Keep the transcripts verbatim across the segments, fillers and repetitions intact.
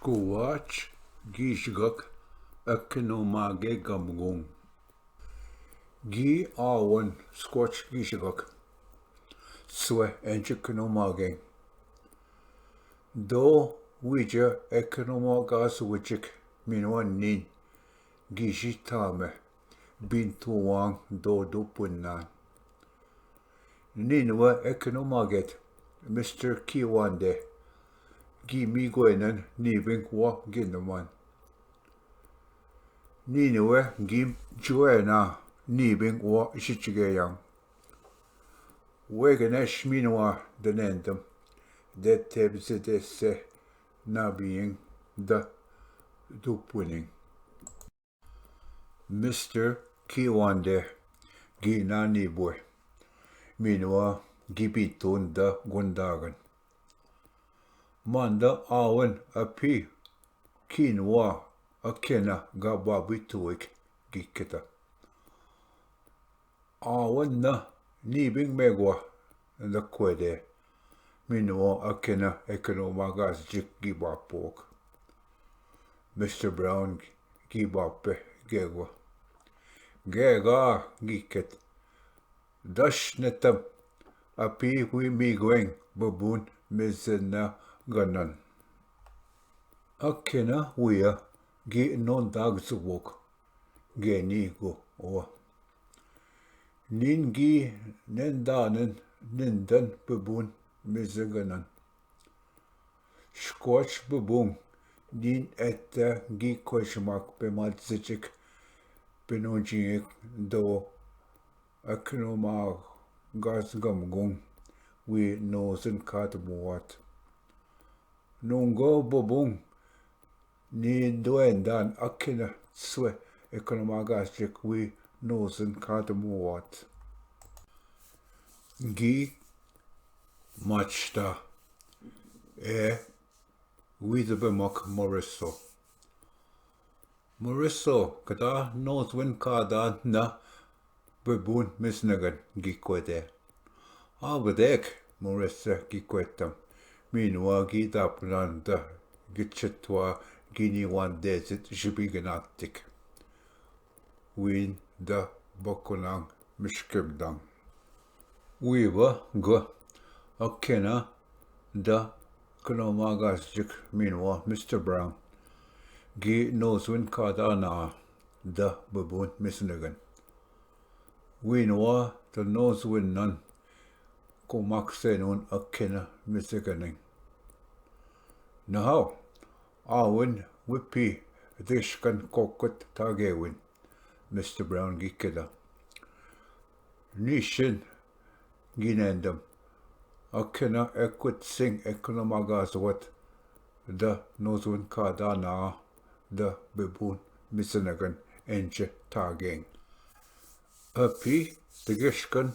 स्क्वॉच गीशगक अखनोमागे गमगुंग। गी आवन स्क्वॉच गीशगक स्वे एंच अखनोमागे। दो विज अखनोमागास वचिक मिनवा नीन गीशी थामे बिन तुवांग दो दो पुन्नान। नीनवा अखनोमागेत मिस्टर कीवांदे गी मीगोयनन नीबिंग वा गिंदमन। नीनवा गी जोयना नीबिंग वा इशिचिगेयांग। वेगनेश मिनवा दनेंदम दे तेब जदे से नाबियंग द दुपुनिंग। मिस्टर कीवांदे गी नानी बोय मिनवा गी बीतून द गुंदागन। मांदा आवन अपी कीनवा अखेना गा बाबी तुविक गी किता। आवन न नीबिंग मेगवा द क्वेदे मिनवा अखेना अखनोमागास जिक गी बापोक। मिस्टर ब्राउन गी बापे गेगवा गेगा गी कित दश नेतम अपी हुई मीगोइंग बबून मिजना गनन। अखेना हुया गी नोंदाग जुबोक गेनी गो वा। नीन गी नेंदानन निंदन बबून मिजगनन। स्क्वॉच बबून नीन एत्ता गी क्वेशमाक पे मात जचिक पेनोजिंग दो अखनोमागास गमगुंग वी नोजन खात मुवात। नोंगो बबुंग नी दोएंदान अखिन स्वे अखनोमागास जिक वी नोजन खात मुवात। गी मचता ए वी दबे मक मोरिसो। मोरिसो कदा नोजविन कादा न बबून मिसनगन गी क्वेदे। अब देख मोरिस गी क्वेतम मीनवा गी दापनान द गिचत्वा गी नीवान देजित जिबी गनातिक। वीन द बकुनांग मिश्किम दांग। वीवा ग अखेना द अखनोमागास जिक मीनवा मिस्टर ब्राउन गी नोजविन कादा ना द बबून मिसनगन। वीनवा द नोजविन नन कोमाक सेनून अखेना मिसगनिंग। नहाव आविन विपी दिशकन कोकुत तागेविन मिस्टर ब्राउन गी किदा। नीशिन गिनेंदम अखेना एकुत सिंग अखनोमागास वत द नोजविन कादा ना द बबून मिसनगन एंच तागेंग। अपी दिगेशकन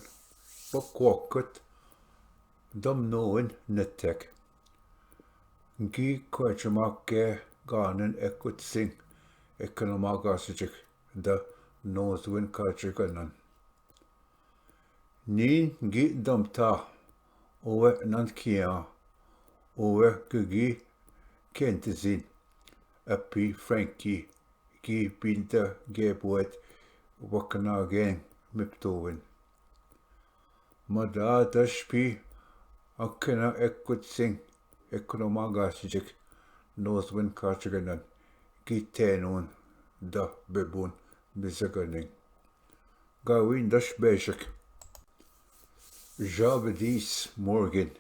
पक्वकत दम नोविन नत्तेक। गी क्वचमाक के गानन एकुत सिंग अखनोमागास जिक द नोजविन काचिगनन। नीन गी दमता ओवे नंद किया ओवे गगी केंतजिन अपी फ्रैंकी गी बिंद गेबुएत वकनागेन मिप्तोविन। मदा दश पी अखेना एकुत सिंग अखनोमागास जिक नोजविन काचिगनन गी तेनून द बबून मिजगनिंग। गाविन दश बेशक जाबदीस मोर्गिन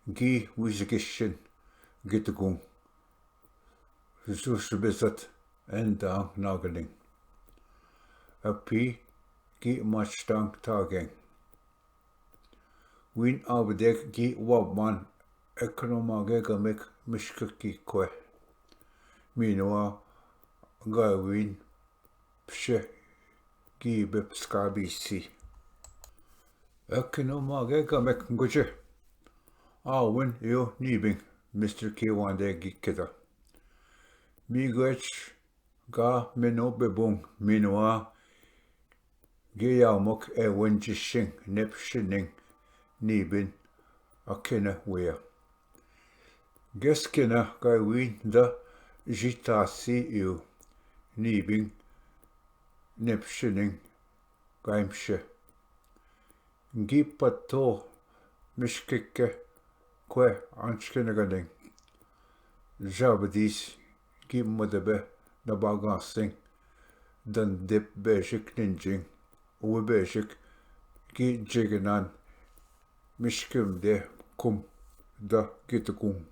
गी विजगिशन गितगुं जुस बेजत एंदांग नागनिंग। अपी गी मचटांग तागेंग। वीन आबदेक गी वाबमान अखनोमागे गमेक मिश्क की क्वे। मीनवा गाविन पशे गी बेपस्का बीसी। अखनोमागे गमेक गुजे। आविन यो नीबिंग मिस्टर कीवांदे गी किदा। मीगोच गा मेनो बबुंग मीनवा गे यामक एवंजिशिंग नेपशिनिंग नीबिन अखेना वेया। गेसकेना Gavin the Jitasi iu, nibing nepshining gaimshe. Gi pato mishkike kwe anchkeneganing. Jabdis gi mudebe nabagasing. Dan dip bejik ninjing. Uwe bejik gi jiginan mishkim de kum da gitgung.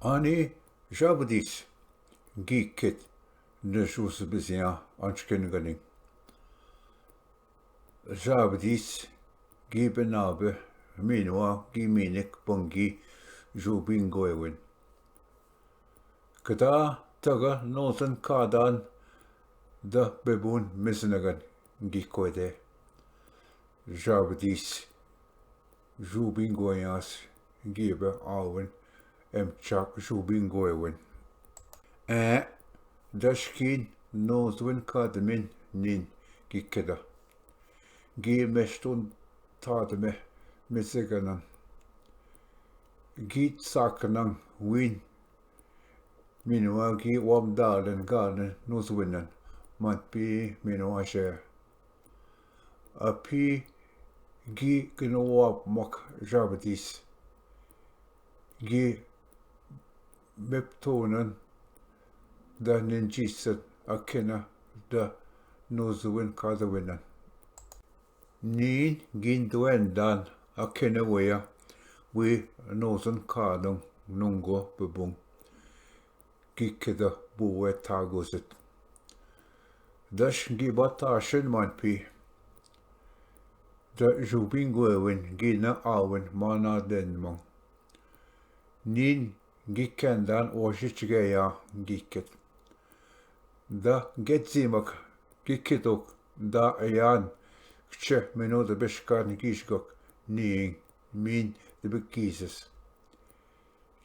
Ani jabdis gi kit ne jus bizia anchkeneganing. Jabdis gi benabe minwa gi minik bungi jubingoewin. Kda taga nozan kadan da bebun miznegan gi kwede. Jabdis jubingoyas gibe awin emchak jubingoewin. E dashkin nozwin kadmin nin gi keda. Gi meshtun tadme mizeganan. Gi tsaknan win minwa gi wam dalen galen nozwinan. Manpi minwa she. Api gi gno wap mak jabdis. Gi meptonan da ninjisat akena da nozwin kadawinan. Nin gin duen dan akena weya wi nozan kadung nungo bebung. Gi keda buwe tagozet. Dash gi batashin manpi. Da jubingoewin gi na awin mana denmang. Nin gi kendan oshi chige ya gi kit. Da get zimak gi kitok da ayan kche meno da beshkan gishgok ning min da bekizes.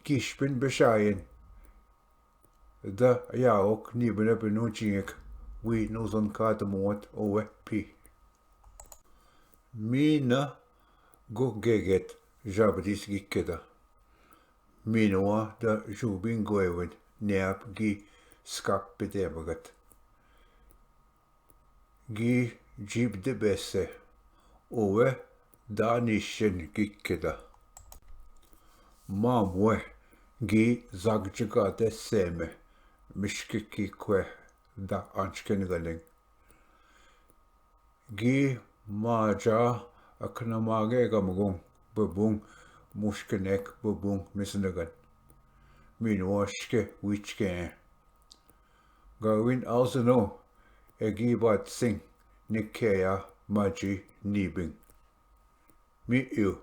Gishpin beshayen da yaok ni bene benu chingek wi nozan kadmot owe pi. Mina go geget jabdis gi keda. Minwa da jubingoewin neap gi skap pede bagat. Gi jib de bese owe da nishin gi keda. Mamwe gi zag jigade seme mishkiki kwe da anchkeneganing. Gi maja akna mage gamgung bebung mushkenek bebung misnegan. Minwa shke wichke. Gawin alzeno egi bat sing nikeya maji nibing. Mi iu